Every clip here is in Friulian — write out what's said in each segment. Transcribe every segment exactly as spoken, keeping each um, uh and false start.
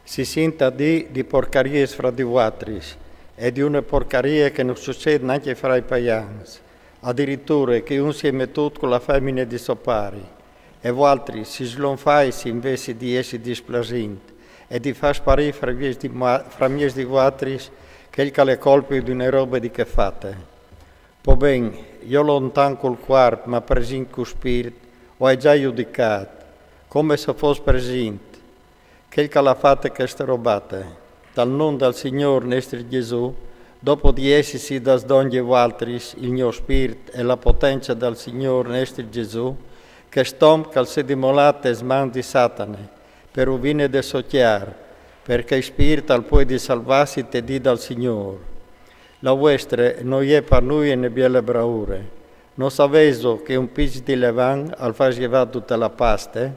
Si sint a dî di porcariis fra di vualtris, e di une porcarie che no sucêt nancje fra i paians, adiriture che un si è metût cu la femine di so pari. E vualtris si slonfais invezit di jessi displasint e di fâ sparî fra mieç di, ma- fra mieç di vualtris chel che al è colpi di une robe di chê fate. Po ben, jo lontan cul cuarp, ma presint cul spirt, o ai za judicât, come se o fos presint, chel che al à fate cheste robate. Dal non dal Signôr nestri Gjesù, dopo di jessisi dâts dongje vualtris il gno spirt e la potence dal Signôr nestri Gjesù, chest om che al sedi molât tes mans di Satane, pe ruvine de so cjar, perchè il spirt al puedi salvâsi te dì dal Signôr. La vuestre no je par nuie une biele braure. No savêso che un piç di levan al fâs jevâ dute la paste?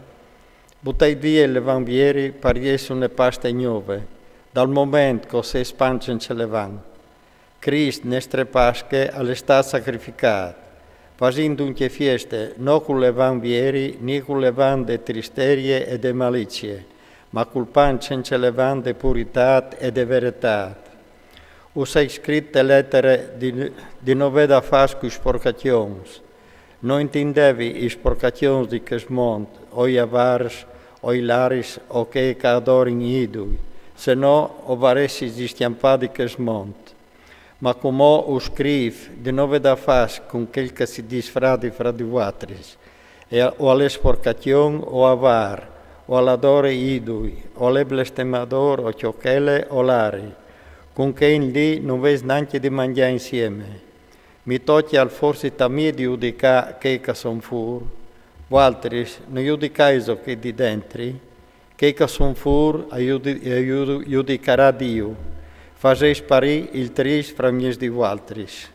Butait vie il levan vieri par jessi une paste gnove, dal moment che o sês pan cence levan. Crist, nestre Pasche, al è stât sacrificât. Fasìn duncje fieste, no cul levan vieri, ni cul levan de tristerie e de malicie, ma cul pan cence levan de puritât e de veretât. Us ai scrit te letere di, di no vê da fâ cui sporcacions. No intindevi i sporcacions di chest mont, o i avars, o i laris, o chei che adorin idui, se no o varessis discjampât di chest mont. Ma cumò us scrîf di no vê da fâ cun chel che si dîs fradi fra di vualtris, e o al è sporcacion o avar, o al adore idui, o al è blestemadôr o cjochele o lari, cun chei lì no vês nancje di mangjâ insieme. Mi tocje alforsit a mi di judicâ chei che a son fûr? Vualtris no judicaiso chei di dentri? Chei che a son fûr a judi-, a ju-, judicarà Diu. Fasêt sparî il trist fra mieç di vualtris.